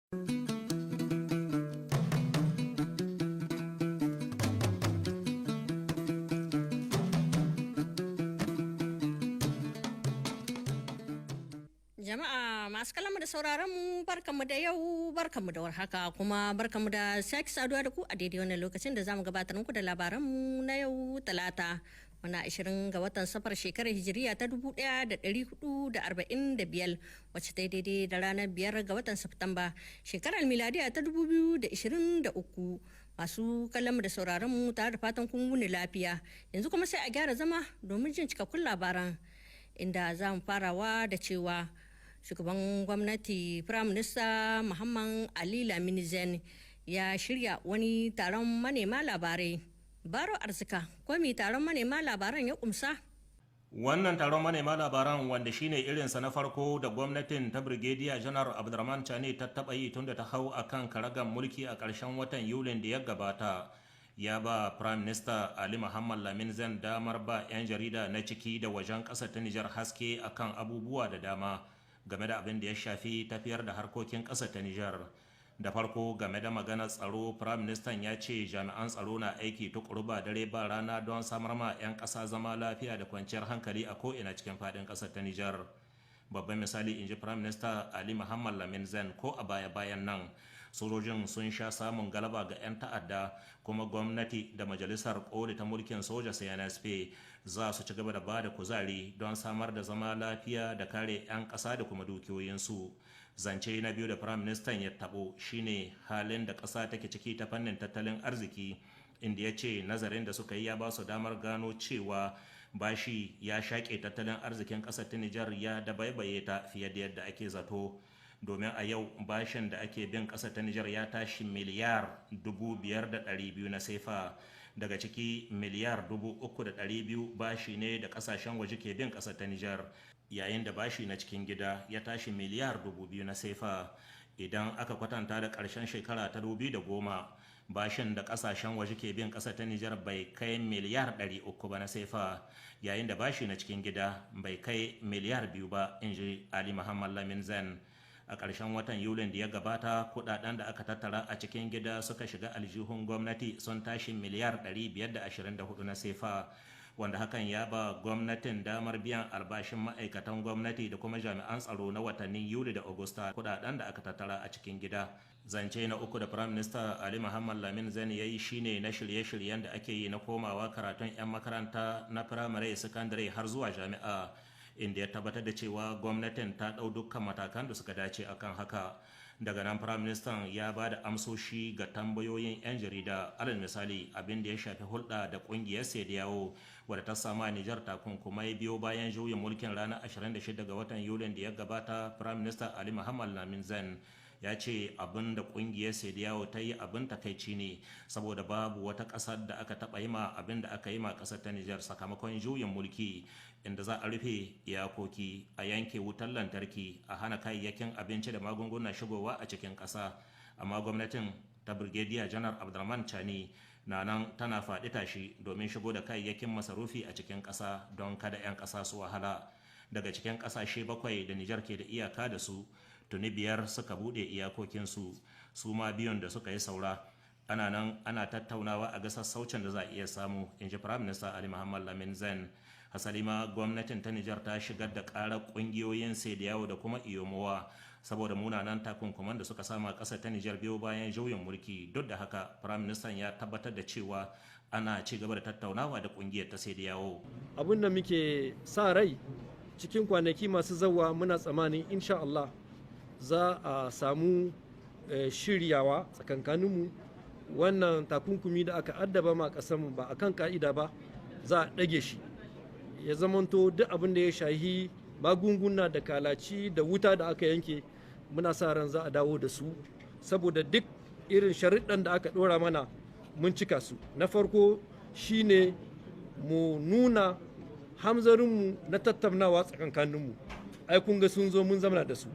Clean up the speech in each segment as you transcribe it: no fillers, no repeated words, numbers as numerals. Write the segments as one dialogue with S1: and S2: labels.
S1: Jama'a masu kalamu da sauraron mu, barkamu da yau, barkamu da warhaka, kuma barkamu da sake saduwa da ku a daidai wannan lokacin da zamu gabatar muku da labaran mu na yau Talata, muna 20 ga watan Safar, shekarar Hijiriya ta 1445, wacce ta daidai da ranar 5 ga watan Septamba, shekarar miladiya ta 2023. Masu kallon da sauraron mu, tare da fatan kun wuni lafiya, yanzu kuma sai a gyara zama domin jin cikakkun labaran, inda za mu farawa da cewa shugaban gwamnati, Prime Minister Muhammad Ali Lamine Zeine, ya shirya wani taron manema labarai. Baro Arzika, kwami taron manema labaran ya kumsa?
S2: Wannan taron manema labaran, wanda shine irinsa na farko da gwamnatin ta Brigadier Janar Abdurrahman Chani ta taba yi tunda ta hau akan karagan mulki a ƙarshen watan Yulin da ya gabata, ya ba Prime Minister Ali Muhammad Lamin Zan damar ba 'yan jarida na ciki da wajen ƙasar ta Nijar haske akan abubuwa da dama game da abin da ya shafi tafiyar da harkokin ƙasar ta Nijar. Da farko, game da maganar tsaro, Prime Minister ya ce jami'an tsaro na aiki tukuru ba dare ba rana don samar ma 'yan ƙasa zama lafiya da kwanciyar hankali a ko'ina cikin faɗin ƙasar ta Nijar. Babban misali, in ji Prime Minister Ali Muhammad Lamin Zen, ko a baya-bayan nan sojojin sun sha samun galaba ga 'yan ta'adda, kuma gwamnati da majalisar koli ta mulkin soja CNSP za su ci gaba da ba da kuzari don samar da zama lafiya da kare 'yan ƙasa da kuma dukiyoyinsu. Zance na biyu da Prime Minister ya tabo shine halin da ƙasa take ciki ta fannin tattalin arziki, inda ya ce nazarin da suka yi ya ba su damar gano cewa bashi ya shaƙe tattalin arzikin ƙasar ta Nijar, ya dabaibaye ta fiye da yadda ake zato, domin a yau bashin da ake bin ƙasar ta Nijar ya tashi miliyar 5,200 na sefa. Daga ciki, miliyar 3,200 bashi ne da ƙasashen waje ke bin ƙasar ta Nijar, yayin da bashi na cikin gida ya tashi miliyar 2,000 na sefa. Idan aka kwatanta da ƙarshen shekara ta 2010, bashin da ƙasashen waje ke bin ƙasar ta Nijar bai kai miliyar 300 ba na sefa, yayin da bashi na cikin gida bai kai miliyar 2 ba, in ji Ali Muhammad Lamin Zen. A ƙarshen watan Yulin da ya gabata, kudaden da aka tattara a cikin gida suka shiga aljihun gwamnati sun tashi miliyar 524 na sefa, wanda hakan ya ba gwamnatin damar biyan albashin ma'aikatan gwamnati da kuma jami'an tsaro na watannin Yuli da Agusta, kudaden da aka tattara a cikin gida. Zance na uku da Prime Minister Ali Muhammad Lamin Zani ya yi shine na shirye-shiryen da ake yi na komawa karatun 'yan makaranta na firamare, sakandare har zuwa jami'a, inda ya tabbatar da cewa gwamnatin ta ɗau dukkan matakan da suka dace akan haka. Daga nan Prime Minister ya ba da amsoshi ga tambayoyin 'yan jarida, alal misali abin da ya shafi hulɗa da ƙungiyar CEDEAO, wadda ta sama Nijar takunkumai biyo bayan juyin mulkin ranar 26 ga watan Yulin da ya gabata. Prime Minister Ali Muhammad Lamin Zan ya ce abin da kungiyar CEDEAO ta yi abin takaici ne, saboda babu wata ƙasar da aka taɓa yi ma abin da aka yi ma ƙasar ta Nijar sakamakon juyin mulki, inda za a rufe iyakoki, a yanke wutar lantarki, a hana kayayyakin abinci da magunguna shigowa a cikin ƙasa. Amma gwamnatin ta Brigadier Janar Abdurrahman Chani na nan tana faɗi tashi domin shigo da kayayyakin masarufi a cikin ƙasa don kada 'yan ƙasa su wahala. Daga cikin ƙasashe bakwai da Nijar ke da iyaka da su, tuni biyar suka bude iyakokinsu. Su ma biyun da suka yi saura, ana nan ana tattaunawa a ga sassaucin da za a iya samu, in ji Prime Minister Ali Muhammad Lamin Zen. Hasali ma gwamnatin ta Nijar ta shigar da karar kungiyoyin yawo da kuma UEMOA saboda munanan takunkuman da suka sama ƙasar ta Nijar biyo bayan juyin mulki. Duk da haka, Prime Minister ya tabbatar da cewa ana ci gaba da tattaunawa da kungiyar ta yawo.
S3: Abin da muke sa rai, cikin kwanaki masu zawa, muna tsammanin insha Allah za a samu shiryawa tsakankaninmu. Wannan takunkumi da aka addaba ma ƙasarmu ba a kan ka'ida ba, za a ɗage shi, ya zamanto duk abin da ya shahi magunguna da kalaci da wuta da aka yanke, muna sa ran za a dawo da su, saboda duk irin sharuɗan da aka ɗora mana mun cika su. Na farko shine mu nuna hamzarinmu na tattaunawa tsakankaninmu, ai kun ga sun zo mun zamana da su.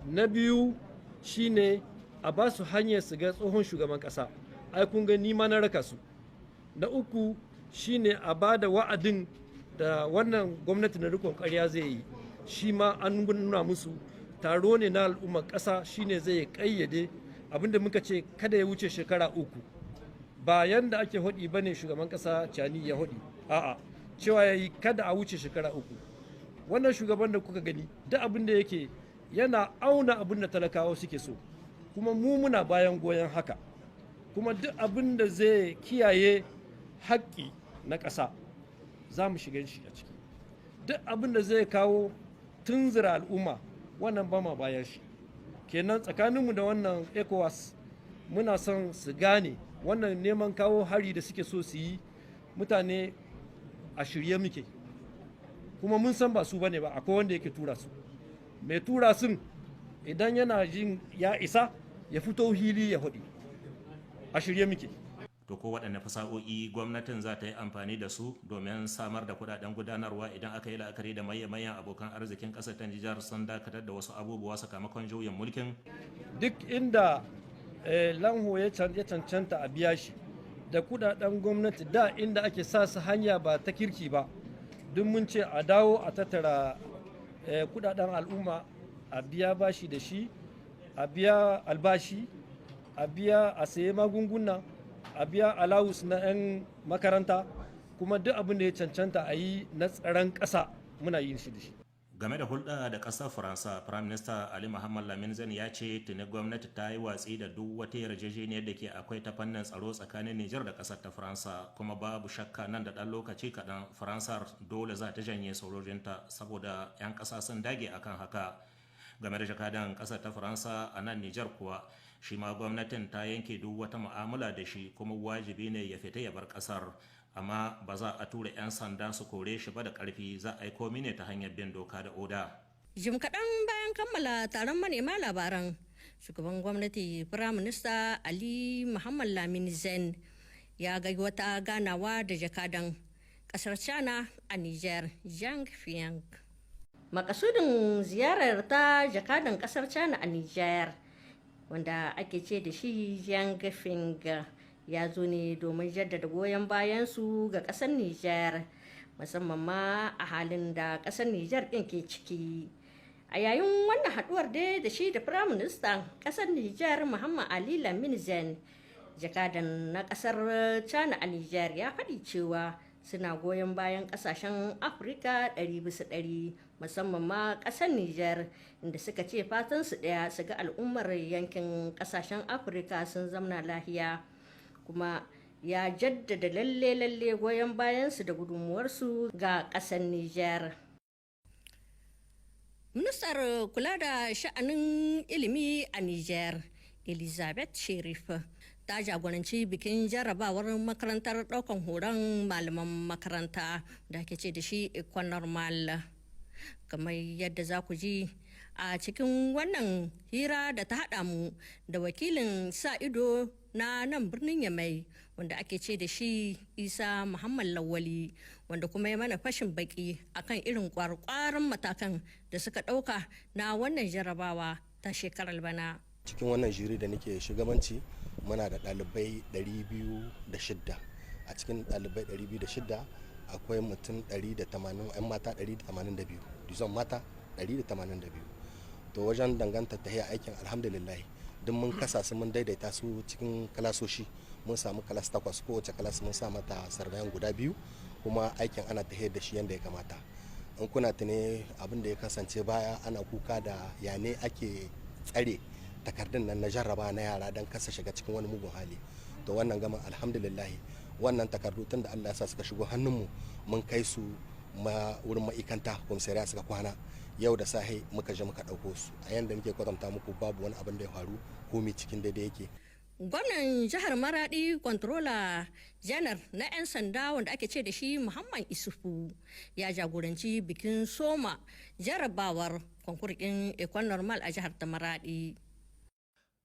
S3: Na biyu shine a ba su hanyar su ga tsohon shugaban kasa, ai kun ga nima na raka su. Na uku shine a ba da wa'adin da wannan gwamnati na rikon karya zai yi, shi ma an nuna musu. Taro ne na al'ummar ƙasa, shine zai ƙayyade abinda muka ce kada ya wuce shekara 3. Ba yanda ake hodi bane shugaban ƙasa Cani ya hodi, a'a, cewa ya yi kada a wuce shekara 3. Wannan shugaban da kuka gani, duk abin da yake yana auna abin da talakawa suke so, kuma mu muna bayan goyon haka. Kuma duk abin da zai kiyaye haƙƙi na ƙasa, za mu shiga shi a ciki. Duk abin da zai kawo tunzura al'umma, wannan ba ma bayan shi. Kenan tsakaninmu da wannan ECOWAS, muna son su gane wannan neman kawo hari da suke so su yi mutane, a shirye muke. Kuma mun san ba su bane ba, akwai wanda yake tura su. Mai tura sun, idan yana jin ya isa, ya fito hili ya hudi. A shirye muke.
S2: To, ko waɗanne fasa'o'i gwamnatin za ta yi amfani da su domin samar da kudaden gudanarwa, idan aka yi la'akari da maye-mayan abokan arzikin ƙasar ta Nijar sun dakatar da wasu abubuwa sakamakon juyin mulkin?
S3: Duk inda lanho ya cancanta a biya shi da kudaden gwamnati, da inda ake sa su hanya ba ta kirki ba, duk mun ce a dawo a tattara kudaden al'umma a biya bashi da shi, a biya albashi, a biya a sayi magunguna, a biya alawus na 'yan makaranta, kuma duk abin da ya cancanta a yi na tsaron ƙasa, muna yin shi da shi.
S2: Game da hulɗa da ƙasar Faransa, Prime Minister Ali Muhammad Lamin Zan ya ce tuni gwamnati ta yi watsi da duk wata yarjejeniyar da ke akwai ta fannin tsaro tsakanin Nijar da ƙasar ta Faransa, kuma babu shakka nan da ɗan lokaci kaɗan Faransar dole za ta janye sojojinta, saboda 'yan ƙasa sun dage akan haka. Game da jakadan ƙasar ta Faransa a nan Nijar kuwa, shi ma gwamnatin ta yanke duk wata mu'amala da shi, kuma wajibi ne ya fita ya bar ƙasar, amma ba za a tura 'yan sanda su kore shi ba da ƙarfi, za a yi komi ne ta hanyar bin doka da oda.
S1: Jim kaɗan bayan kammala taron manema labaran, shugaban gwamnati, Firaminista Ali Muhammad Lamin Zen, ya ga wata ganawa da jakadan ƙasar China a Niger, Zhang Fiang. Makasudin ziyarar ta jakadan ƙasar China a Niger, wanda ake ce da shi Zhang Fing, ya zo ne domin jaddada goyon bayansu ga ƙasar Nijar, musamman ma a halin da ƙasar Nijar ɗin ke ciki. A yayin wannan haɗuwar dai da shi da Firaministan ƙasar Nijar, Muhammad Ali Lamin Zen, jakadan na ƙasar China a Nijar ya faɗi cewa suna goyon bayan ƙasashen Afirka 100%, musamman ma ƙasar Nijar, inda suka ce fatan su ɗaya su ga al'ummar yankin ƙasashen Afirka sun zamna lahiya. Kuma ya jaddada lalle lalle goyon bayansu da gudunmuwarsu ga ƙasar Nijar. Ministar kula da sha'anin ilimi a Nijar, Elizabeth Sherif, ta jagoranci bikin jarrabawar makarantar ɗaukan horon malaman makaranta da ake ce da shi Ecole Normale. Kamar yadda za ku ji a cikin wannan hira da ta haɗa mu da wakilin sa ido na nan birnin Yamai, wanda ake ce da shi Isa Muhammad Lawali, wanda kuma ya mana fashin baki akan irin kwarkwaran matakan da suka ɗauka na wannan jarrabawa ta shekarar bana.
S4: Cikin wannan jury da nake shugabanci, muna da ɗalibai 206. A cikin ɗalibai 206, akwai mutum 180, 'yan mata 182, dizon mata 182. To, wajen danganta ta aikin, alhamdulillah, duk mun kasa su, mun daidaita su cikin kalasoshi. Mun samu classe takwas, kowace classe mun sa mata surveillant guda biyu, kuma aikin ana tafiyar da shi yadda ya kamata. In kuna tune, abin da ya kasance baya, ana kuka da yane ake tsare takardun nan na jarraba na yara don kasa shiga cikin wani mugun hali. To, wannan gama, alhamdulillah, wannan takardu tun da Allah ya sa suka shigo hannunmu, mun kai su ma wurin ma'aikanta commissariat suka kwana. Yau da sahe muka je muka ɗauko su. A yanda muke kwatanta muku, babu wani abin da ya faru, komi cikin daidai yake.
S1: Gwamnan jihar Maradi, Controller Janar na 'yan sanda, wanda ake ce da shi Muhammad Isufu, ya jagoranci bikin soma jarabawar concours ɗin Ecole Normale a jihar ta Maradi.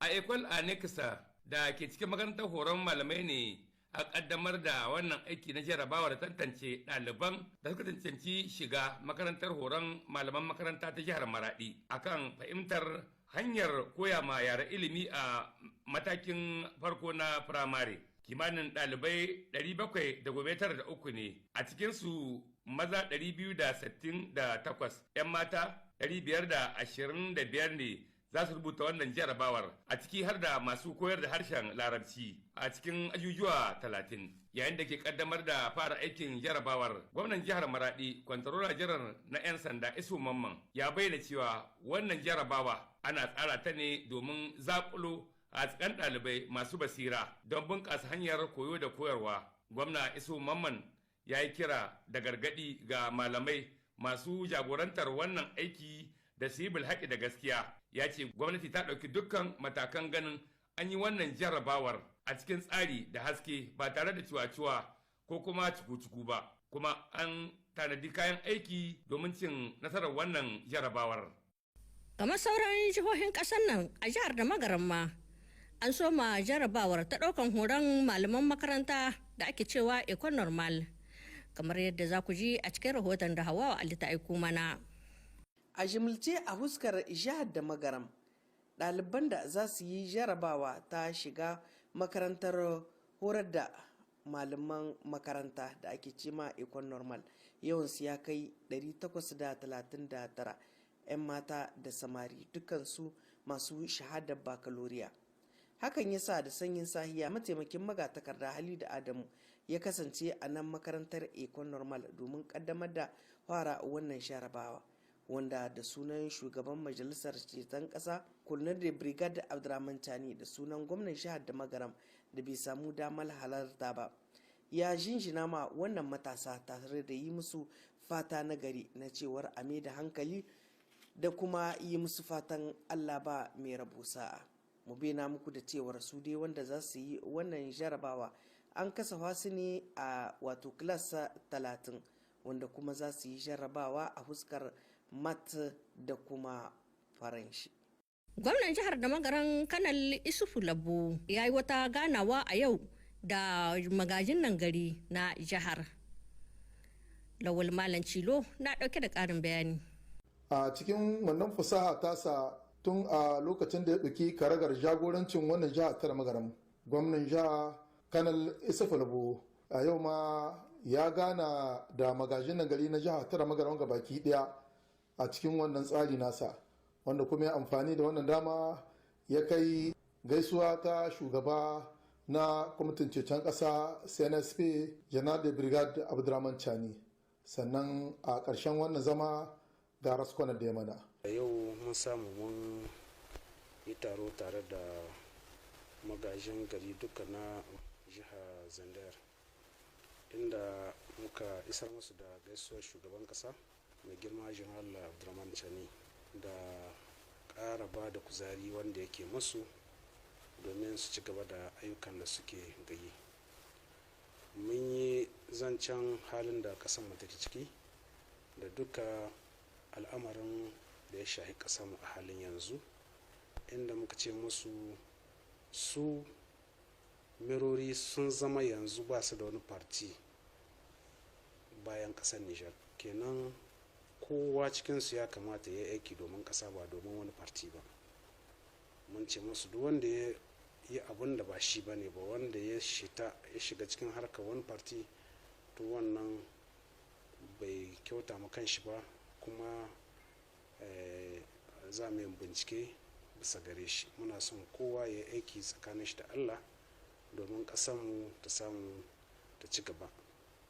S5: A Ecole Annexe da ke cikin makarantar horon malamai ne a kaddamar da wannan aiki na jarabawar tantance ɗaliban da suka cancanci shiga makarantar horon malaman makaranta ta jihar Maradi akan fahimtar hanyar koya ma yara ilimi a matakin farko na firamare. Kimanin ɗalibai 793 ne, a cikinsu maza 268, 'yan mata 525 ne za su rubuta wannan jarabawar, a ciki har da masu koyar da harshen Larabci a cikin ajujuwa 30. Yayin da ke kaddamar da fara aikin jarabawar, gwamnan jihar Maradi, kwantarola jiran na 'yan sanda Isu Mamman, ya bayyana cewa wannan jarabawa ana tsara ta ne domin zakulo a tsakan ɗalibai masu basira don bunƙasa hanyar koyo da koyarwa. Gwamna Isu Mamman ya yi kira da gargaɗi ga malamai masu jagorantar wannan aiki da su yi bilhaƙi da gaskiya. Ya ce gwamnati ta ɗauki dukkan matakan ganin an yi wannan jarrabawar a cikin tsari da haske, ba tare da cuwa-cuwa ko kuma cuku-cuku ba, kuma an tanadi kayan aiki domin cin nasarar wannan jarrabawar.
S1: Kamar sauran jihohin ƙasar nan, a jihar da Magaran ma an soma jarrabawar ta ɗaukan horon malaman makaranta da ake cewa Ecole Normale, kamar yadda za ku ji a cikin rahoton da Hawa Ali ta aiko mana.
S6: A jimilce a huskar jihar da Magaram, ɗaliban da za su yi jarabawa ta shiga makarantar horar da malaman makaranta da ake cema Ecole Normale, yawansu ya kai 839, 'yan mata da samari, dukansu masu shahadar bakaloriya. Hakan ya sa da sanyin sahiya mataimakin magatakarda Halidu Adamu ya kasance a nan makarantar Ecole Normale domin kaddamar da fara wannan jarabawa, wanda da sunan shugaban Majalisar Ceton Ƙasa, Colonel de Brigade Abdurrahman Chani, da sunan gwamnan jihar da Magaram da bai samu damar halarta ba, ya jinjina ma wannan matasa tare da yi musu fata na gari na cewar a da hankali, da kuma yi musu fatan Allah ba mai rabo sa'a. Mu bena muku da cewar su dai wanda za su yi wannan jarabawa an kasa su ne a wato classe 30, wanda kuma za su yi jarabawa a huskar maths da kuma Faranshi.
S1: Gwamnan jihar da Magaran, Kanal Isufu Labo, ya yi wata ganawa a yau da magajin nan gari na jihar. Lawal Malam Cilo na dauke da karin bayani.
S7: A cikin wannan fasaha tasa, tun a lokacin da ya ɗauki karagar jagorancin wannan jiha ta Magaram, gwamnan jiha Kanal Isufu Labo a yau ma ya gana da magajin nan gari na jiha ta Magaram baki daya a cikin wannan tsari nasa, wanda kuma ya amfani da wannan dama ya kai gaisuwa ta shugaba na kwamitin ceton ƙasa CNSP, Janar de Brigade Abdurrahman Chani. Sannan a ƙarshen wannan zama ga raskwana da ya mana.
S8: Yau mun samu mun yi taro tare da magajin gari duka na jiha Zandar, inda muka isar musu da gaisuwar shugaban kasa mai girma General Abdurrahman Chani, da ƙara ba da kuzari wanda yake musu domin su ci gaba da ayyukan da suke gayi. Mun yi zancen halin da mu take ciki da duka al'amarin da ya shahi mu a halin yanzu, inda muka ce musu su merori sun zama yanzu ba su da wani parti bayan kasar Nijar. Kenan kowa cikinsu ya kamata ya aiki domin kasa, ba domin wani parti ba. Mun ce musu duk wanda ya yi abun da ba shi ba ne ba, wanda ya shiga cikin harkar wani parti, to wannan bai kyauta ma kanshi ba, kuma za mu yi bincike bisa gare shi. Muna son kowa ya aiki tsakanin shi da Allah domin ƙasarmu ta samu ta ci gaba.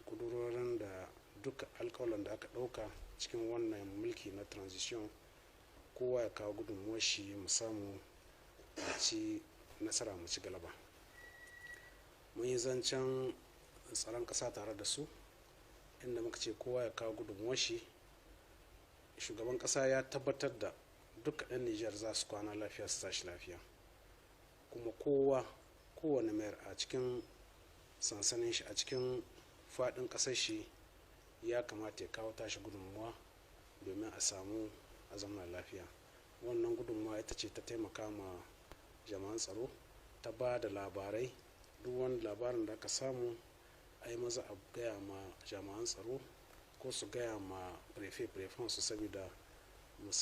S8: Kudurorin da duka alkawalan da aka ɗauka cikin wannan mulki na transition, kowa ya kawo gudunmuwar shi mu samu mu ci nasara, mu ci galaba. Mun yi zancen tsaron ƙasa tare da su, inda muka ce kowa ya kawo gudunmuwar shi. Shugaban ƙasa ya tabbatar da duka 'yan Nijar za su kwana lafiya, su tashi lafiya, kuma kowa, kowane mayar a cikin sansanin shi, a cikin faɗin ƙasar shi, ya kamata ya kawo tashi gudunmuwa domin a samu a zamana lafiya. Wannan gudunmuwa ita ce ta taimaka ma jama'an tsaro, ta ba da labarai. Duk wani labarin da aka samu, a yi maza a gaya ma jama'an tsaro ko su gaya ma préfet su, saboda mu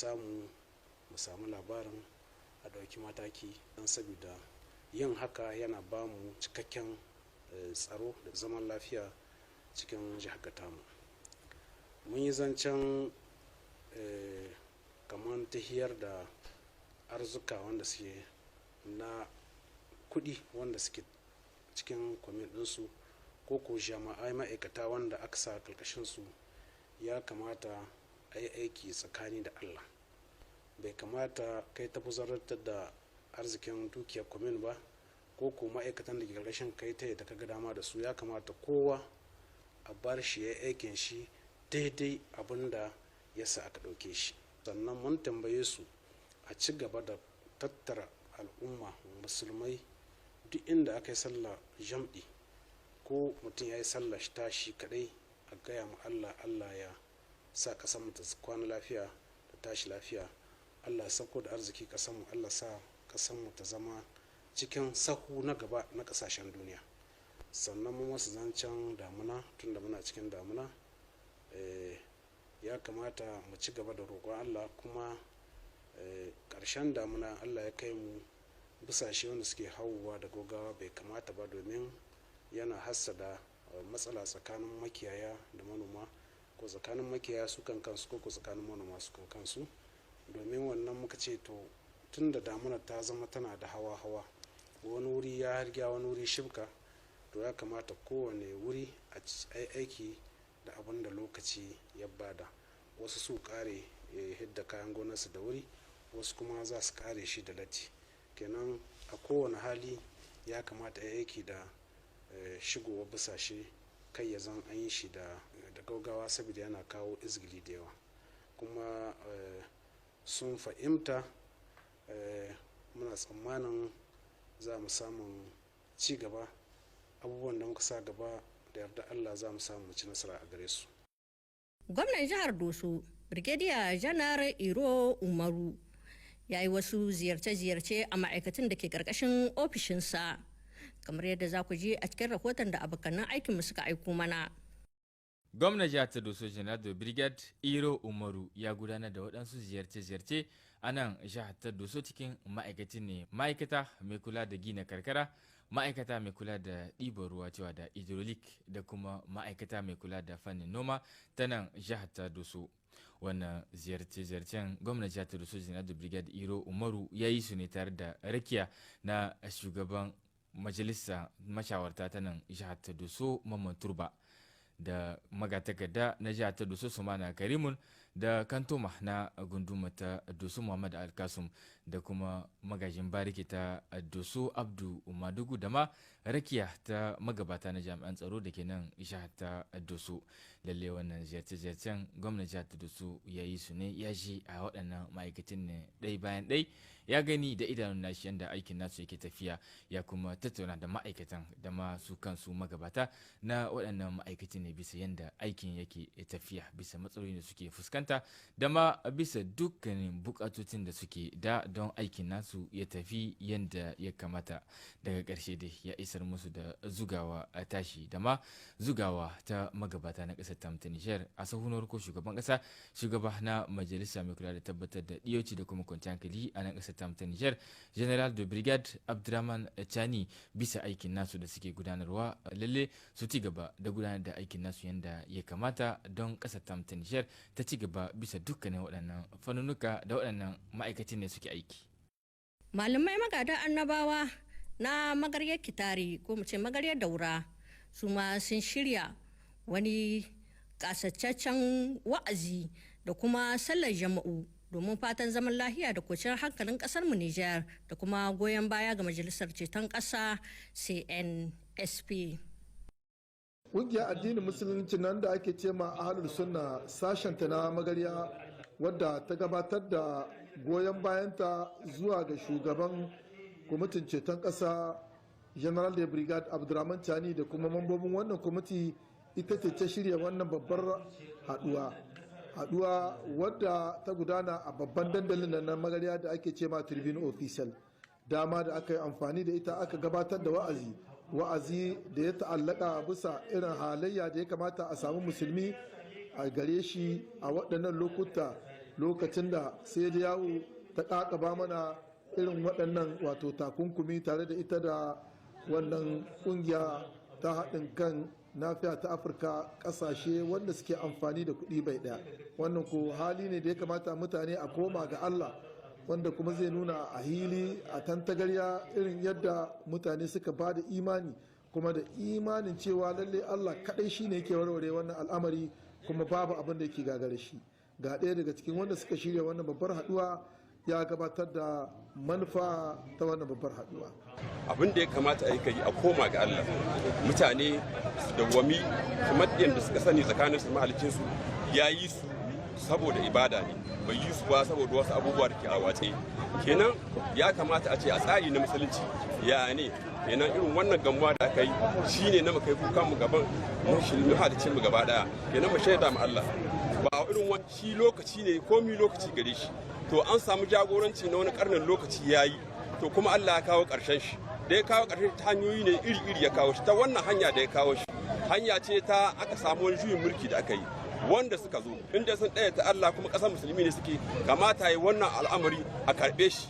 S8: samu labarin, a ɗauki mataki, don saboda yin haka yana ba mu cikakken tsaro da zaman lafiya cikin jihar tamu. Mun yi zancen Kamar tahiyar da arzuka wanda suke na kudi wanda suke cikin kwamin ɗinsu, ko ko jama'ai ma'aikata wanda aka sa su, ya kamata a yi aiki tsakani da Allah. Bai kamata kai ta fuzartar da arzikin dukiyar kwamin ba, ko ko ma'aikatan da ke karkashin kai ta yadda kaga dama da su. Ya kamata kowa a bar shi ya aikin shi daidai abin da ya sa aka ɗauke shi. Sannan mun tambaye su a ci gaba da tattara al'umma musulmai duk inda aka yi sallah jam'i, ko mutum ya yi sallah shi tashi kadai, a gaya mu Allah, Allah ya sa kasan mu ta kwana lafiya ta tashi lafiya, Allah ya sauko da arziki kasan mu, Allah sa kasan mu ta zama cikin sahu na gaba na kasashen duniya. Sannan mu masu zancen damuna, tunda muna cikin damuna, ya kamata mu ci gaba da roƙon Allah. Kuma ƙarshen damuna Allah ya kai mu, busashe wanda suke hauwa da gogawa bai kamata ba, domin yana hassada matsala tsakanin makiyaya da manoma, ko tsakanin makiyaya su kan kansu, ko tsakanin manoma su kan kansu. Domin wannan muka ce to, tun da damuna ta zama tana da hawa-hawa, wani wuri ya hargya wani wuri shibka, to ya kamata kowane wuri a aiki da abin da lokaci ya bada. Wasu su kare hidda kayan gonarsu da wuri, wasu kuma za su kare shi da latti. Kenan a kowane hali ya kamata ya aiki da shigowar busashe, kai ya zan an yi shi da gaugawa, saboda yana kawo izgili da yawa. Kuma sun fahimta. Muna tsammanin za mu samun ci gaba abubuwan da muka sa gaba, da yarda Allah za mu samu ci nasara a gare su.
S1: Gwamnan jihar Doso, Brigadier Janar Iro Umaru, ya yi wasu ziyarce-ziyarce a ma'aikatan da ke karkashin ofishinsa, kamar yadda za ku je a cikin rahoton da abokanan aikinmu suka aiko mana.
S5: Gwamnan jihar ta Doso, General Brigade Iro Umaru, ya gudanar da waɗansu ziyarce-ziyarce a nan jihar ta Doso cikin ma'aikacin ne: ma'aikata mai kula da gina karkara, ma'aikata mai kula da ɗiban ruwa cewa da hydraulic, da kuma ma'aikata mai kula da fannin noma ta nan jihar ta Doso. Wannan ziyarce-ziyarcen gwamnan jihar ta Doso, General Brigade Iro Umaru, ya yi su ne tare da rakiya na shugaban majalisa mashawarta ta nan jihar ta Doso, Mamman Turba, da magatakarda na jihar ta Doso, Sumana Karimun, da kantoma na gunduma ta Doso, Muhammad Alkasum, da kuma magajin bariki ta Doso, Abdu Madugu, da ma rakiya ta magabata na jami'an tsaro da ke nan jihar ta Doso. Lalle wannan ziyarce-ziyarcen gwamnan jihar ta Doso ya yi su ne, ya ji a waɗannan ma'aikatan ne ɗai bayan ɗai, ya gani da idanun nashi yadda aikin nasu yake tafiya, ya kuma tattauna da ma'aikatan da ma su kansu magabata na waɗannan ma'aikatan ne bisa yadda aikin yake tafiya, bisa matsalolin da suke fuskanta, da ma bisa dukkanin bukatocin da suke da don aikin nasu ya tafi yadda ya kamata. Daga ƙarshe dai ya isar musu da zugawa a tashi da ma zugawa ta magabata na ƙasar ta Nijar, a sahunar ko shugaban ƙasa, shugaba na majalisa mai kula da tabbatar da ɗiyoci da kuma kwanciyar hankali a nan ƙasar ta Nijar, General de Brigade Abdurrahman Chani, bisa aikin nasu da suke gudanarwa. Lalle su ci gaba da gudanar da aikin nasu yadda ya kamata don ƙasar ta Nijar ta ci gaba bisa dukkanin waɗannan fannunuka da waɗannan ma'aikacin ne suke aiki.
S1: Malamai magada annabawa na Magaryar Kitari, ko mu ce Magaryar Daura, su ma sun shirya wani kasacaccen wa'azi da kuma sallar jama'u domin fatan zaman lahiya da kwanciyar hankalin kasar mu Nijar, da kuma goyon baya ga Majalisar Ceton Ƙasa, CNSP.
S7: Ƙungiyar addinin Musulunci nan da ake ce ma Ahalul Sunna, sashenta na Magarya, wadda ta gabatar da goyon bayanta zuwa ga shugaban kwamitin ceton ƙasa, General de Brigade Abdurrahman Chani, da kuma mambobin wannan kwamiti, ita ce ta shirya wannan babbar haduwa, haduwa wadda ta gudana a babban dandalin na Magarya da ake ce ma Tribune Official. Dama da aka yi amfani da ita aka gabatar da wa'azi, wa'azi da ya ta'allaka bisa irin halayya da ya kamata a samu musulmi a gare shi a waɗannan lokuta, lokacin da sai da yawo ta ƙaƙaba mana irin waɗannan wato takunkumi, tare da ita da wannan ƙungiya ta haɗin kan Nafiya ta Afirka, kasashe wanda suke amfani da kuɗi bai ɗaya. Wannan ko hali ne da ya kamata mutane a koma ga Allah, wanda kuma zai nuna a hili a tantagarya irin yadda mutane suka ba da imani, kuma da imanin cewa lalle Allah kaɗai shine yake warware wannan al'amari, kuma babu abin da yake gagare shi. Ga ɗaya daga cikin wanda suka shirya wannan babbar haɗuwa ya gabatar da manufa ta wannan babbar haɗuwa.
S9: Abin da ya kamata a yi kai a koma ga Allah, mutane su dawwami kamar yadda suka sani tsakanin su mahalicin su. Ya yi su saboda ibada ne, bai yi su ba saboda wasu abubuwa da ke a watse. Kenan ya kamata a ce a tsari na Musulunci ya ne kenan irin wannan gamuwa da aka yi shine na kai kukan mu gaban mahalicin mu gaba daya. Kenan mu shaida mu Allah ba irin wani shi lokaci ne, komi lokaci gare shi. To an samu jagoranci na wani karnin, lokaci yayi, to kuma Allah ya kawo ƙarshen shi. Da ya kawo ƙarshen ta hanyoyi ne iri-iri, ya kawo shi ta wannan hanya da ya kawo shi, hanya ce ta aka samu wani juyin mulki da aka yi, wanda suka zo inda sun ɗaya ta Allah kuma ƙasar Musulmi ne suke, kamata yi wannan al'amari a karɓe shi,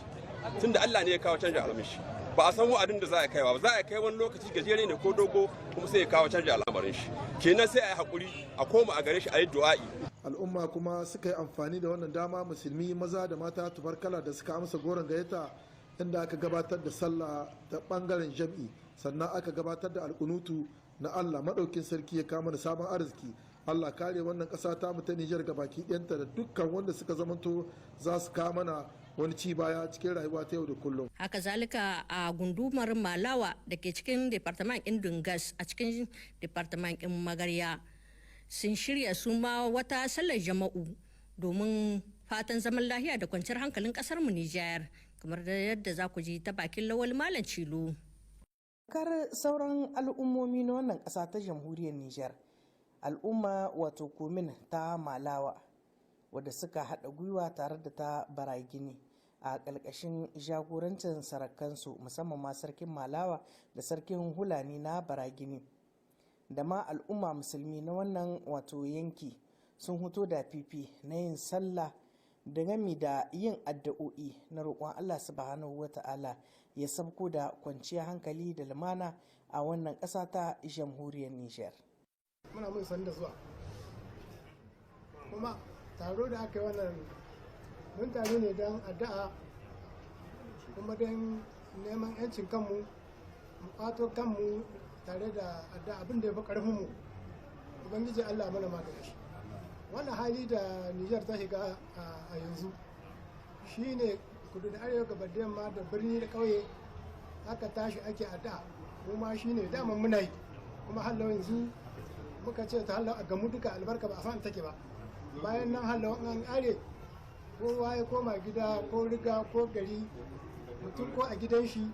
S9: tunda Allah ne ya kawo canjin al'amarin shi. Ba a san wa'adin da za a kaiwa ba, za a kai wani lokaci gajere ne ko dogo, kuma sai ya kawo canjin al'amarin shi. Kenan sai a yi haƙuri, a koma a gare shi, a yi du'a'i.
S7: Al'umma kuma suka yi amfani da wannan dama, Musulmi maza da mata tubarkala da suka amsa goron gayyata, inda aka gabatar da sallah ta bangaren jam'i, sannan aka gabatar da alkunutu na Allah maɗaukin sarki ya kama da sabon arziki, Allah kare wannan ƙasa ta mu ta Nijar ga baki ɗayanta da dukkan wanda suka zamanto za su kawo mana wani ci baya cikin rayuwa ta yau da kullum.
S1: Haka zalika, a gundumar Malawa da ke cikin departament ɗin Dungas a cikin departament ɗin Magarya, sun shirya su ma wata sallar jama'u domin fatan zaman lahiya da kwanciyar hankalin kasar mu Nijar, kamar da yadda za ku ji ta bakin Lawal Malam Cilo.
S6: Kar sauran al'ummomi na wannan ƙasa ta Jamhuriyar Nijar, al'umma wato commune ta Malawa wadda suka haɗa gwiwa tare da ta Baragini a ƙarƙashin jagorancin sarakansu, musamman ma sarkin Malawa da sarkin Hulani na Baragini, da ma al'umma Musulmi na wannan wato yanki, sun huto da fifi na yin sallah da gami da yin addu'o'i na roƙon Allah Subhanahu wa Ta'ala ya sabko da kwanciyar hankali da lumana a wannan ƙasa ta Jamhuriyar Nijar.
S10: Muna mun san da zuwa, kuma taro da aka yi wannan, mun taro ne don addu'a kuma don neman 'yancin kanmu, mu kwato kanmu tare da addu'a. Abin da ya fi ƙarfinmu, Ubangiji Allah mana magani shi. Wannan hali da Nijar ta shiga a yanzu shine kudu da arewa, gaba da yamma, da birni da ƙauye, aka tashi ake addu'a. Mu ma shine daman muna yi, kuma hallau yanzu muka ce ta hallau a gamu duka, albarka ba a san take ba. Bayan nan hallau an are, kowa ya koma gida ko riga ko gari, mutum ko a gidan shi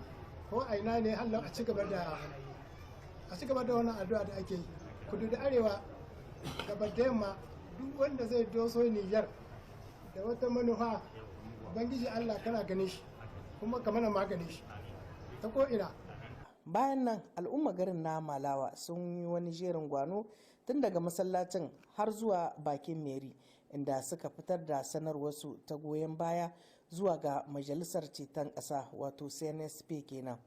S10: ko a ina ne, hallau a ci gaba da wannan addu'a da ake yi, kudu da arewa, gaba da yamma. Duk wanda zai doso Nijar da wata manufa, Ubangiji Allah kana ganin shi, kuma ka mana maganin shi ta ko ina.
S6: Bayan nan al'umma garin na Malawa sun yi wani jerin gwano tun daga masallacin har zuwa bakin mairie, inda suka fitar da sanarwarsu ta goyon baya zuwa ga Majalisar Ceton Ƙasa, wato CNSP kenan,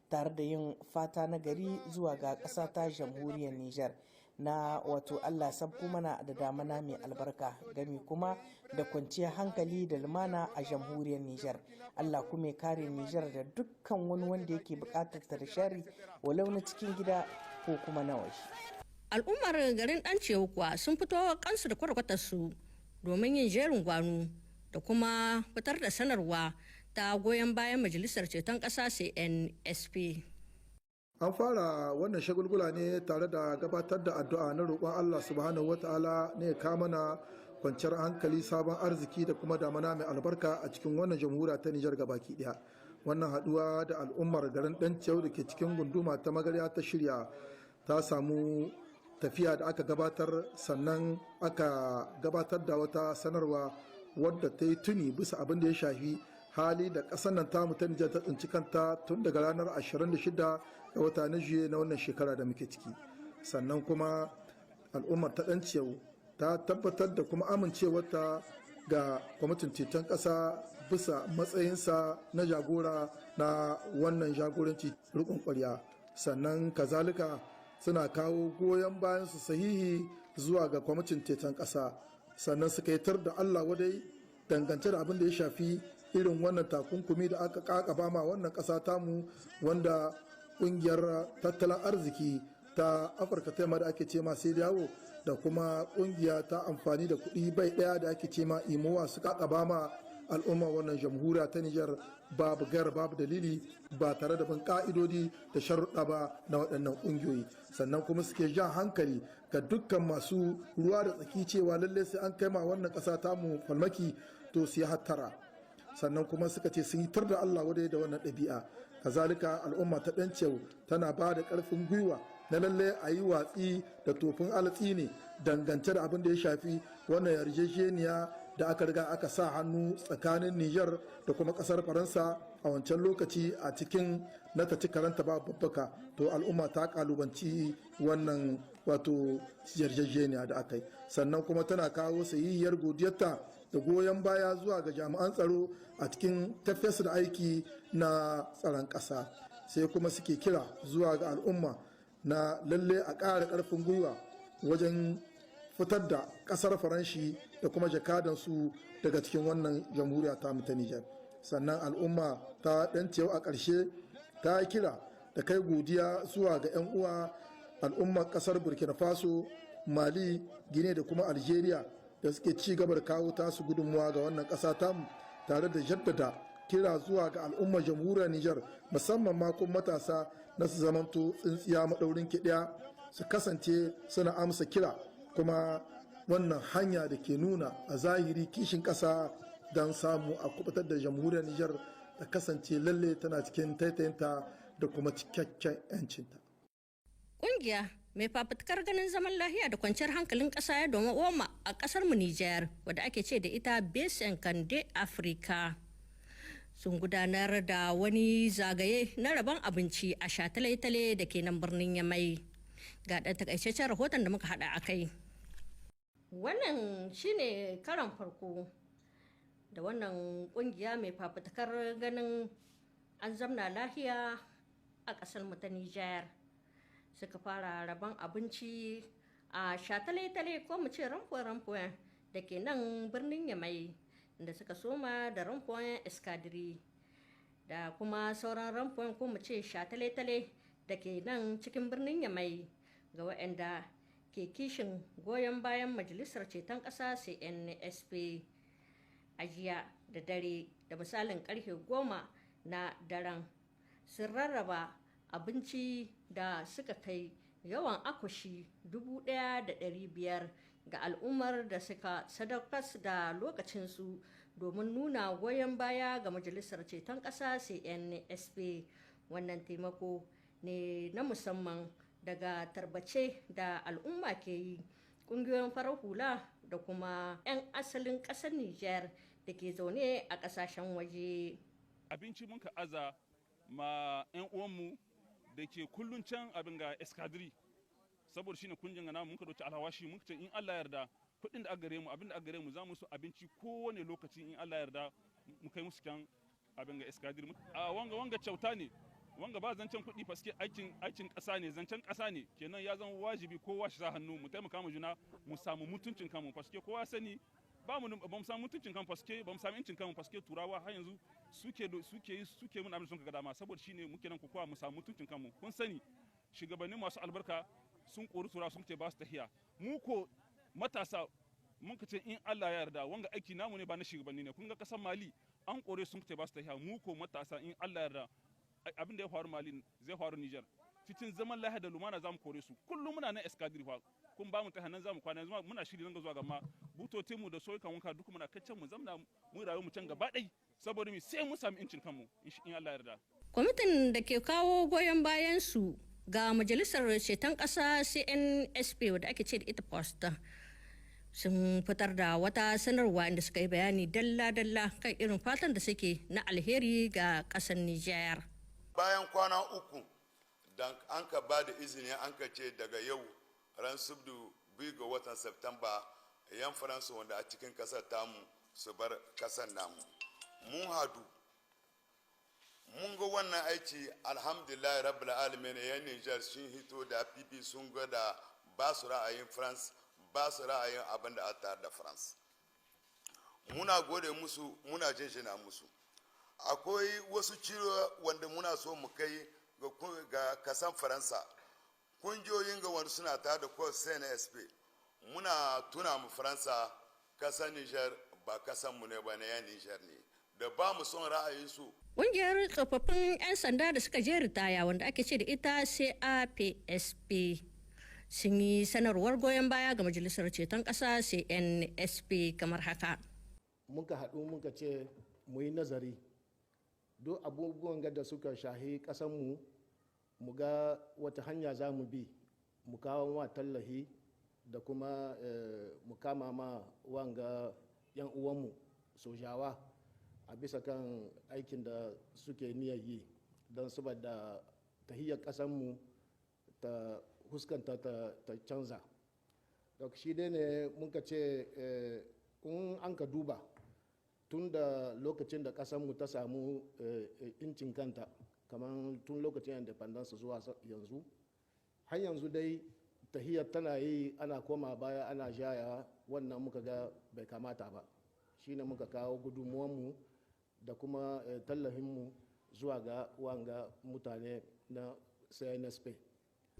S6: tare da yin fata na gari zuwa ga ƙasa ta Jamhuriyar Niger na wato Allah sabko mana da damana mai albarka, gami kuma da kwanciyar hankali da lumana a Jamhuriyar Niger. Allah kuma ya kare Niger da dukkan wani wanda yake bukatar ta da shari, walau na cikin gida ko kuma na waje.
S1: Al'ummar garin Dancewa kuwa sun fito kansu da kwarkwatarsu domin yin jerin gwano da kuma fitar da sanarwa ta goyon bayan Majalisar Ceton Ƙasa CNSP.
S7: An fara wannan shagulgula ne tare da gabatar da addu'a na roƙon Allah Subhanahu Wata'ala ne ya kama mana kwanciyar hankali, sabon arziki da kuma damana mai albarka a cikin wannan jamhuriya ta Nijar gabaki daya. Wannan haduwa da al'ummar garin Danciyau da ke cikin gunduma ta Magarya ta shirya ta samu tafiya da aka gabatar, sannan aka gabatar da wata sanarwa wadda ta yi tuni bisa abin da ya shafi hali da ƙasar nan tamu ta Nijar ta tsinci kanta tun daga ranar 26 ga wata na juye na wannan shekara da muke ciki. Sannan kuma al'ummar ta Danciyau ta tabbatar da kuma amincewarta ga kwamitin ceton ƙasa bisa matsayinsa na jagora na wannan jagoranci rikon kwarya. Sannan kazalika Suna kawo goyon bayan su sahihi zuwa ga kwamitin ceton ƙasa. Sannan suka yi tar da Allah wadai dangance da abin da ya shafi irin wannan takunkumi da aka kakaba ma wannan ƙasa tamu, wanda ƙungiyar tattalin arziki ta Afirka ta Yamma da ake cema CEDEAO da kuma ƙungiya ta amfani da kuɗi bai ɗaya da ake cema UEMOA su kakaba ma al'umma wannan jamhuriya ta Nijar, babu gaira babu dalili, ba tare da bin ka'idodi da sharuɗa ba na waɗannan ƙungiyoyi. Sannan kuma suke jan hankali ga dukkan masu ruwa da tsaki cewa lalle sai an kai ma wannan ƙasa tamu falmaki, to su yi hattara. Sannan kuma suka ce sun yi tar da Allah wadai da wannan ɗabi'a. Kazalika, al'umma ta ɗancew tana ba da ƙarfin gwiwa na lalle a yi watsi da tofin alatsi ne dangance da abin da ya shafi wannan yarjejeniya da aka riga aka sa hannu tsakanin Nijar da kuma kasar Faransa a wancan lokaci a cikin na ta ci karanta ba babbaka. To, al'umma ta kalubanci wannan wato yarjejeniya da aka yi. Sannan kuma tana kawo sahihiyar godiyarta da goyon baya zuwa ga jami'an tsaro a cikin tafiyarsu da aiki na tsaron ƙasa. Sai kuma suke kira zuwa ga al'umma na lalle a ƙara ƙarfin gwiwa wajen fitar da ƙasar Faranshi da kuma jakadansu daga cikin wannan jamhuriya ta ta Nijar. Sannan al'umma ta ɗancewa a ƙarshe ta kira da kai godiya zuwa ga 'yan uwa al'ummar ƙasar Burkina Faso, Mali, Gine da kuma Algeria da suke ci gaba da kawo tasu gudunmuwa ga wannan ƙasa tamu, tare da jaddada kira zuwa ga al'ummar jamhuriyar Nijar, musamman makon matasa, na su zamanto tsintsiya maɗaurin ki ɗaya, su kasance suna amsa kira kuma wannan hanya da ke nuna a zahiri kishin ƙasa, don samu a kubutar da jamhuriyar Nijar ta kasance lalle tana cikin taitayinta da kuma cikakken 'yancinta.
S1: Ƙungiya mai fafutukar ganin zaman lahiya da kwanciyar hankalin ƙasa ya domin oma a ƙasar mu Nijar, wadda ake ce da ita Besen Kande Afirka, sun gudanar da wani zagaye na rabon abinci a shatale-tale da ke nan birnin Yamai. Ga ɗan takaitaccen rahoton da muka haɗa a kai. Wannan shine karan farko da wannan kungiya mai fafutukar ganin an zamna lahiya a ƙasar mu ta Nijar suka fara rabon abinci a shatale-tale, ko mu ce rond-point da ke nan birnin Yamai, da suka soma da rond-point Escadrille da kuma sauran rond-point, ko mu ce shatale-tale da ke nan cikin birnin Yamai, ga waɗanda ke kishin goyon bayan Majalisar Ceton Ƙasa CNSP. A jiya da dare, da misalin karfe 10 na daren, sun rarraba abinci da suka kai yawan akushi 1,500 ga al'ummar da suka sadaukas da lokacinsu domin nuna goyon baya ga Majalisar Ceton Ƙasa CNSP. Wannan taimako ne na musamman daga tarbace da al'umma ke yi, ƙungiyoyin farar hula da kuma 'yan asalin ƙasar Nijar da ke zaune a ƙasashen waje.
S11: Abinci mun ka aza ma 'yan uwanmu da ke kullun can abin ga Escadrille, saboda shine kungiyar namu mun ka dauki alhawashi, mun ce in Allah yarda, kuɗin da aka gare mu, abin da aka gare mu, za mu su abinci kowane lokaci, in Allah yarda, mu kai musu can abin ga Escadrille. A wanga kyauta ne, wanga ba zancen kuɗi, paske aikin ƙasa ne, zancen ƙasa ne. Kenan ya zama wajibi kowa shi sa hannu, mu taimaka mu juna, mu samu mutuncin kanmu, paske kowa sani ba mu samu mutuncin kanmu, paske ba mu samu incin kanmu, paske Turawa har yanzu suke mun abin sun ga dama. Saboda shine muke nan kokowa mu samu mutuncin kanmu. Kun sani, shugabannin masu albarka sun kori Turawa, sun ce ba su tahiya. Mu ko matasa mun ka ce in Allah ya yarda, wanga aiki namu ne, ba na shugabanni ne. Kun ga kasar Mali an kore, sun ce ba su tahiya. Mu ko matasa, in Allah ya yarda, abin da ya faru Mali zai faru Niger. Cikin zaman lahiya da lumana za mu kore su. Kullum muna nan Escadrille fa, kun ba mu ta nan za mu kwana. Yanzu muna shiri nan ga zuwa gama butotin mu da soyukan wanka duk muna kai can, mu zamna mu rayu mu can gaba ɗai, saboda mi sai mun sami incin kanmu, in Allah ya yarda.
S1: Kwamitin da ke kawo goyon bayan su ga Majalisar Ceton Ƙasa CNSP, wadda ake ce da ita Posta, sun fitar da wata sanarwa inda suka yi bayani dalla-dalla kan irin fatan da suke na alheri ga ƙasar Nijar.
S12: Bayan kwana 3 dan an ka ba da izini, an ka ce daga yau ran Subdu 2 ga watan Septemba, yan Faransa wanda a cikin kasar tamu su bar kasar namu. Mun hadu Mun ga wannan aiki, alhamdulillah rabbil alamin. Yan Niger sun hito da fifi, sun gwada ba su ra'ayin France, ba su ra'ayin abin da aka da France. Muna gode musu, muna jinjina musu. Akwai wasu ciro wanda muna so mu kai ga kasan Faransa. Kungiyoyin ga wanda suna tare da ko CNSP, muna tuna mu Faransa, kasan Niger ba kasan mu ne ba, na yan Niger ne, da ba mu son ra'ayinsu.
S1: Ƙungiyar tsofaffin 'yan sanda da suka je ritaya, wanda ake ce da ita CAPSP, sun yi sanarwar goyon baya ga Majalisar Ceton Ƙasa CNSP kamar haka.
S13: Muka haɗu muka ce mu yi nazari duk abubuwan da suka shahi ƙasanmu, mu ga wata hanya za mu bi mu kawo wa tallahi da kuma mu kama ma wanga 'yan uwanmu sojawa a bisa kan aikin da suke niyyar yi, don saboda tahiyar ƙasanmu ta huskanta ta canza. Shi dai ne muka ce, in an ka duba tun da lokacin da ƙasanmu ta samu incin kanta, kamar tun lokacin independence zuwa yanzu, har yanzu dai tahiyar tana yi ana koma baya, ana jaya. Wannan muka ga bai kamata ba. Shine muka kawo gudunmuwanmu da kuma tallafinmu zuwa ga wanga mutane na CNSP.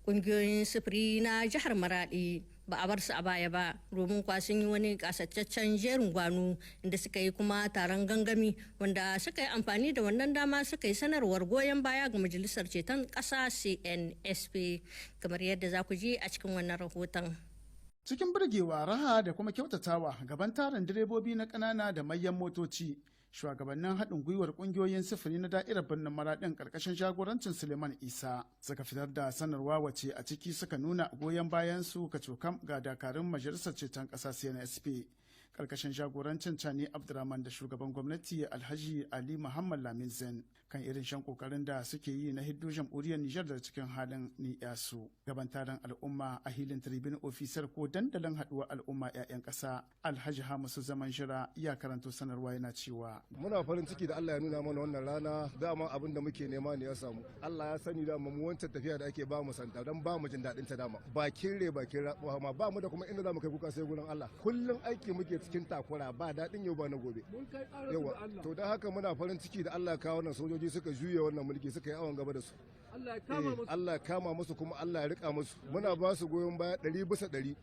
S1: Kungiyoyin sufuri na jihar Maradi ba a bar su a baya ba, domin kwa sun yi wani kasaitaccen jerin gwano inda suka yi kuma taron gangami, wanda suka yi amfani da wannan dama suka yi sanarwar goyon baya ga Majalisar Ceton Ƙasa CNSP, kamar yadda za ku ji a cikin wannan rahoton.
S14: Cikin burgewa, raha da kuma kyautatawa, gaban tarin direbobi na ƙanana da manyan motoci, shugabannin haɗin gwiwar ƙungiyoyin sufuri na da'irar birnin Maraɗin ƙarƙashin jagorancin Suleiman Isa suka fitar da sanarwa, wace a ciki suka nuna goyon bayan su kacokam ga dakarun Majalisar Ceton Ƙasa CNSP ƙarƙashin jagorancin Chani Abdurrahman da shugaban gwamnati Alhaji Ali Muhammad Lamin Zain, kan irin shan kokarin da suke yi na hiddo jamhuriyar Nijar da cikin halin ni'yasu. Gaban taron al'umma a hilin Tribune Ofisar ko dandalin haɗuwar al'umma 'ya'yan ƙasa, Alhaji Hamisu Zaman Jira ya karanto sanarwa yana cewa:
S15: Muna farin ciki da Allah ya nuna mana wannan rana. Dama abin da muke nema ne ya samu. Allah ya sani, dama mu wancan tafiya da ake ba mu santa dan ba mu jin daɗin ta. Dama bakin re bakin rabuwa ma ba mu da, kuma inda za mu kai kuka sai gurin Allah. Kullum aiki muke cikin takura, ba daɗin yau ba na gobe. Yawa, to don haka muna farin ciki da Allah ya kawo wannan sojoji suka juya wannan mulki, suka yi awon gaba da su. Allah ya kama musu, kuma Allah ya rika musu. Muna ba su goyon baya 100%.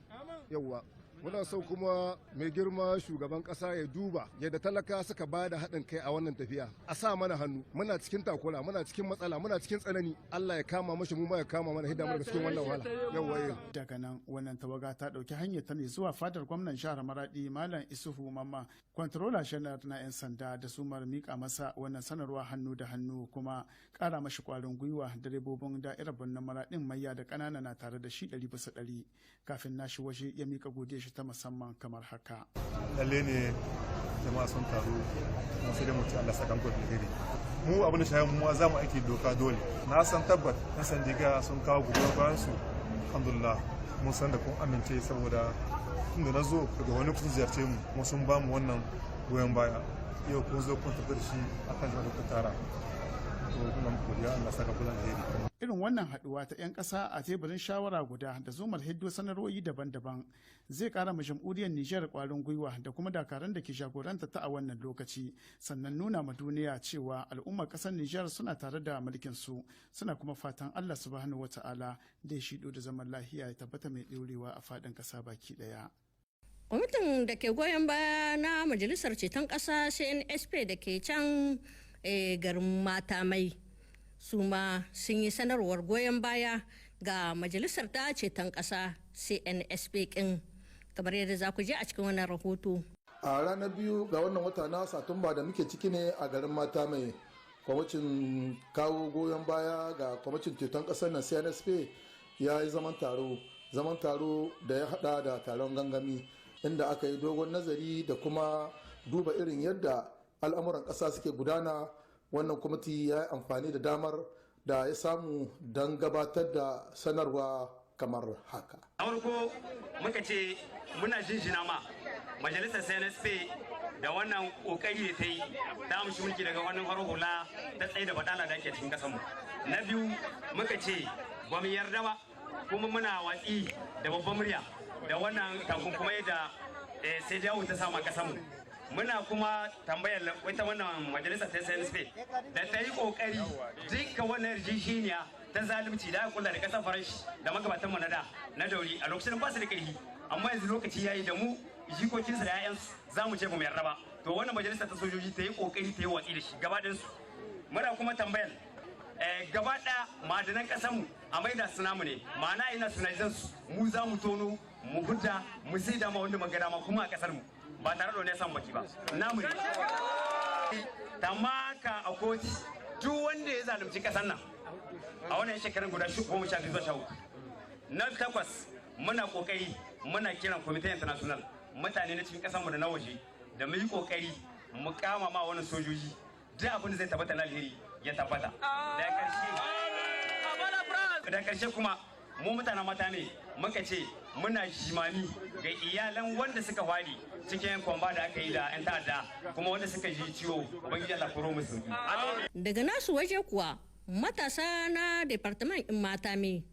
S15: Yawa, muna son kuma mai girma shugaban kasa ya duba yadda talaka suka ba da haɗin kai a wannan tafiya, a sa mana hannu. Muna cikin takura, muna cikin matsala, muna cikin tsanani. Allah ya kama mashi, mu ma ya kama mana, hidda mana cikin wannan wahala. Yawa.
S14: Daga nan wannan tawaga ta ɗauki hanyar ta ne zuwa fadar gwamnan jihar Maradi, Malam Isuhu Mamma, kwantarola janar na 'yan sanda, da sumar mika masa wannan sanarwa hannu da hannu, kuma ƙara mashi ƙwarin gwiwa. Direbobin da'irar birnin Maradin, manya da ƙanana, na tare da shi 100%. Kafin nashi waje, ya mika godiya shi ta musamman kamar haka.
S16: Lalle ne jama'a sun taru, mun sai da mu ci Allah saka muku alheri. Mu abin da shayan mu za mu aiki doka dole. Na san tabbat yan sandiga sun kawo goyon bayan su. Alhamdulillah, mun san da kun amince, saboda tun da na zo daga wani kun ziyarce mu, mu sun ba mu wannan goyon baya. Yau kun zo kun tafi da shi akan jama'a da kun tara. To muna muku godiya, Allah saka ku alheri.
S14: Irin wannan haɗuwa ta 'yan ƙasa a teburin shawara guda da zumar hiddo sanarwoyi daban-daban zai ƙara ma jamhuriyar Nijar ƙwarin gwiwa da kuma dakaran da ke jagoranta ta a wannan lokaci, sannan nuna ma duniya cewa al'ummar ƙasar Nijar suna tare da mulkin su, suna kuma fatan Allah subhanahu wata'ala da ya shido da zaman lahiya ya tabbata mai ɗorewa a faɗin ƙasa baki ɗaya.
S1: Kwamitin da ke goyon baya na Majalisar Ceton Ƙasa CNSP da ke can garin Mata Mai su ma sun yi sanarwar goyon baya ga Majalisar ta Ceton Ƙasa CNSP kin, kamar yadda za ku je a cikin wannan rahoto.
S7: A ranar 2 ga wannan wata na Satumba da muke ciki ne, a garin Mata Mai, kwamitin kawo goyon baya ga kwamitin ceton ƙasar na CNSP ya yi zaman taro, zaman taro da ya hada da taron gangami, inda aka yi dogon nazari da kuma duba irin yadda al'amuran ƙasa suke gudana. Wannan kwamiti ya yi amfani da damar da ya samu don gabatar da sanarwa kamar haka.
S17: A farko muka ce muna jinjina ma majalisar CNSP. Da wannan kokari da ta yi ta amshi mulki daga wannan farar hula, ta tsaye da badala da ake cikin kasanmu. Na biyu, muka ce ba mu yarda ba, kuma muna watsi da babban murya da wannan takunkumai da sai jawo ta sama kasanmu. Muna kuma tambayar wata wannan majalisa ta CNSP da ta yi kokari dukkan wannan yarjejeniya ta zalunci da aka kula da kasar Faranshi da magabatanmu na da na dauri a lokacin ba su da karfi, amma yanzu lokaci yayi da mu jikokinsu da 'ya'yansu za mu ce ba mu yarda ba. To, wannan majalisa ta sojoji ta yi kokari ta yi watsi da shi gaba su. Muna kuma tambayar gaba ɗaya ma'adanan ƙasarmu a maida su namu ne, ma'ana ina sunazan su, mu za mu tono, mu hudda, mu sai da ma wanda muka dama, kuma a ƙasar mu, ba tare da wani ya samu baki ba, namu ne. Ta maka a koti duk wanda ya zalunci ƙasar nan a wannan shekarun guda 12 zuwa 13. Na takwas, muna kokari muna kiran Comité International, mutane na cikin ƙasarmu da na waje, da mu yi kokari mu kama ma wani sojoji, duk abin da zai tabbata na alheri ya tabbata. Da karshe kuma, mu mutanen mata ne muka ce muna jimami ga iyalan wanda suka fadi cikin combat da aka yi da 'yan ta'adda, kuma wanda suka ji ciwo, Ubangiji Allah koro musu.
S1: Daga nasu waje kuwa, matasa na département in mata me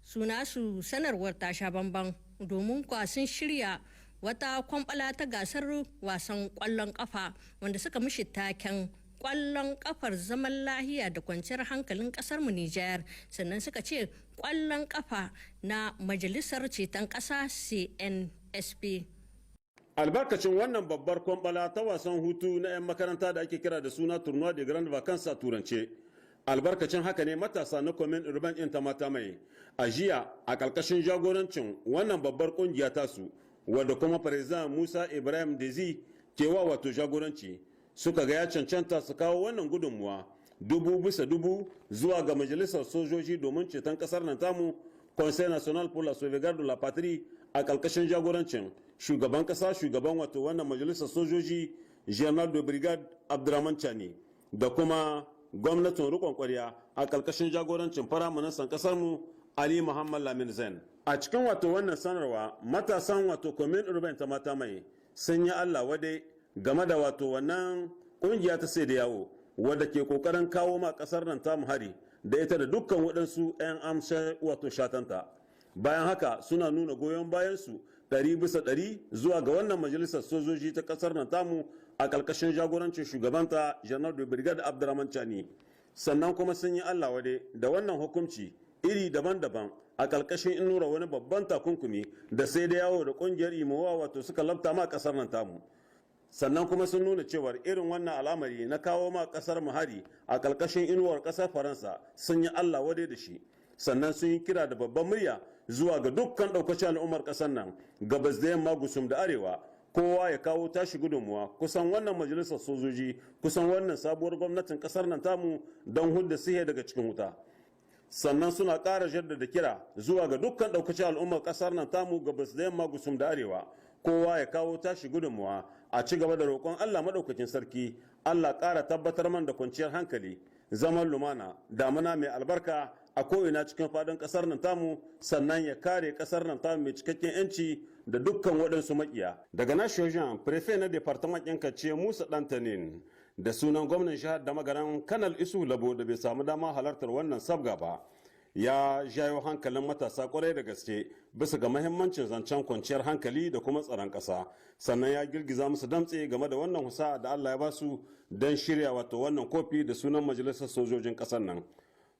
S1: su nasu sanarwar ta sha bamban, domin kwa sun shirya wata kwambala ta gasar wasan kwallon kafa wanda suka mishi taken kwallon kafar zaman lahiya da kwanciyar hankalin kasar mu Nijar. Sannan suka ce kwallon kafa na majalisar ceton kasa CNSP.
S18: Albarkacin wannan babbar kwambala ta wasan hutu na 'yan makaranta da ake kira da suna Tournoi de Grandes Vacances a turance, albarkacin haka ne matasa na Commune Urbaine ɗin ta mata mai a jiya, a ƙarƙashin jagorancin wannan babbar ƙungiya tasu, wadda kuma President Musa Ibrahim Dezi kewa wato jagoranci, suka ga ya cancanta su kawo wannan gudunmuwa dubu bisa dubu zuwa ga majalisar sojoji domin ceton kasar nan tamu, Conseil National pour la Sauvegarde de la Patrie, a ƙarƙashin jagorancin shugaban ƙasa, shugaban wato wannan majalisar sojoji, General de Brigade Abdurrahman Chani, da kuma gwamnatin rikon kwarya a ƙarƙashin jagorancin Firaministan ƙasarmu Ali Muhammad Lamin Zen. A cikin wato wannan sanarwa, matasan wato Commune Urbaine ta mata mai sun yi Allah wade game da wato wannan kungiya ta sai da yawo wadda ke kokarin kawo ma kasar nan tamu hari, da ita da dukkan waɗansu 'yan amsha wato shatanta. Bayan haka, suna nuna goyon bayansu 100% zuwa ga wannan majalisar sojoji ta kasar nan tamu a ƙarƙashin jagorancin shugabanta, Janar de Brigade Abdurrahman Chani. Sannan kuma sun yi Allah wade da wannan hukunci iri daban-daban a ƙarƙashin inura wani babban takunkumi da sai da yawo da ƙungiyar UEMOA wato suka labta ma ƙasar nan tamu. Sannan kuma sun nuna cewar irin wannan al'amari na kawo ma ƙasar mu hari a ƙarƙashin inuwar ƙasar Faransa, sun yi Allah wade da shi. Sannan sun yi kira da babban murya zuwa ga dukkan ɗaukacin al'ummar ƙasar nan, gabas da yamma, gusum da arewa, kowa ya kawo tashi gudunmuwa kusan wannan majalisar sojoji, kusan wannan sabuwar gwamnatin ƙasar nan tamu, don hudda sihe daga cikin wuta. Sannan suna ƙara jaddada kira zuwa ga dukkan ɗaukacin al'ummar ƙasar nan tamu, gabas da yamma, gusum da arewa, kowa ya kawo tashi gudunmuwa, a ci gaba da roƙon Allah maɗaukakin sarki, Allah ƙara tabbatar man da kwanciyar hankali, zaman lumana, damuna mai albarka a ko'ina cikin faɗin ƙasar nan tamu, sannan ya kare ƙasar nan tamu mai cikakken 'yanci da dukkan waɗansu maƙiya. Daga nashi wajen, préfet na département ɗin Kace, Musa Ɗantanin, da sunan gwamnan jihar da Magaran, Kanal Isu Labo, da bai samu dama halartar wannan sabga ba, ya jayo hankalin matasa kwarai da gaske bisa ga mahimmancin zancen kwanciyar hankali da kuma tsaron ƙasa. Sannan ya girgiza musu damtse game da wannan husa da Allah ya basu don shirya wato wannan kofi da sunan majalisar sojojin ƙasar nan.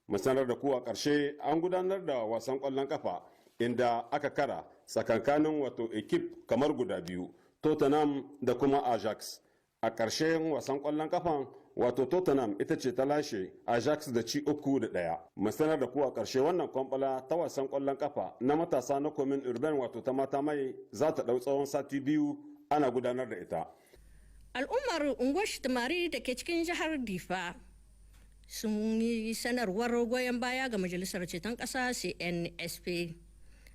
S18: Mu sanar da ku, a ƙarshe an gudanar da wasan ƙwallon kafa inda aka kara tsakankanin wato équipe kamar guda biyu, Tottenham da kuma Ajax. A ƙarshen wasan ƙwallon kafan, wato Tottenham ita ce ta lashe Ajax da ci 3-1. Mu sanar da ku, a ƙarshe wannan kwamfala ta wasan ƙwallon kafa na matasa na Commune Urbaine wato ta mata mai za ta ɗau tsawon sati 2 ana gudanar da ita.
S1: Al'ummar unguwar Shitamari da ke cikin jihar Difa sun yi sanarwar goyon baya ga majalisar ceton ƙasa CNSP.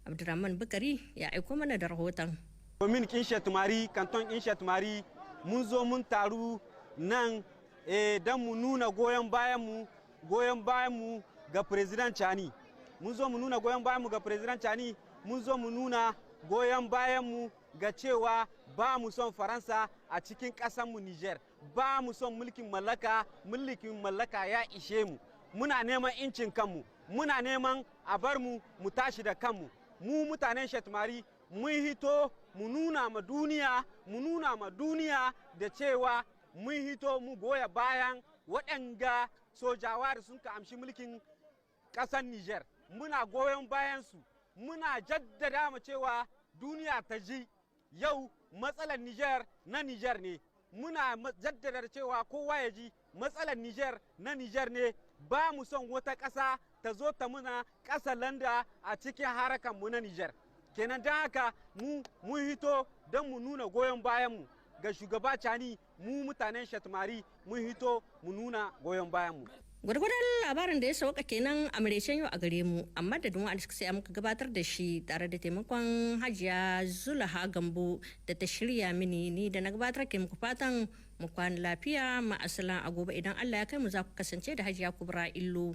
S1: Abdulrahman Bukari ya aiko mana da rahoton.
S19: Commune kin Shetumari, canton kin Shetumari, mun zo mun taru nan don mu nuna goyon bayan mu ga President Chani. Mun zo mu nuna goyon bayan mu ga President Chani, mun zo mu nuna goyon bayanmu ga cewa ba mu son Faransa a cikin ƙasanmu Niger, ba mu son mulkin mallaka. Mulkin mallaka ya ishe mu. Muna neman incin kanmu, muna neman a bar mu mu tashi da kanmu. Mu mutanen Shatmari mun hito mu nuna ma duniya, mu nuna ma duniya da cewa mun hito mu goya bayan waɗanga sojawa da sun ka amshi mulkin ƙasar Niger. Muna goyon bayansu, muna jaddada mu cewa duniya ta ji, yau matsalar Niger na Niger ne. Muna jaddada cewa kowa ya ji, matsalar Niger na Niger ne. Ba mu son wata ƙasa ta zo ta muna ƙasa landa a cikin harakan mu na Niger. Kenan don haka mu mun hito don mu nuna goyon bayanmu ga shugaba Cani. Mu mutanen Shatmari mun hito mu nuna goyon bayanmu.
S1: Gwargwadon labarin da ya sauka kenan a maraicen yau a gare mu, amma da dun wa'anda suka sai muka gabatar da shi tare da taimakon Hajiya Zulaha Gambo da ta shirya mini, ni da na gabatar ke muku fatan mu kwana lafiya. Ma'asalan, a gobe idan Allah ya kai mu za ku kasance da Hajiya Kubra Illo.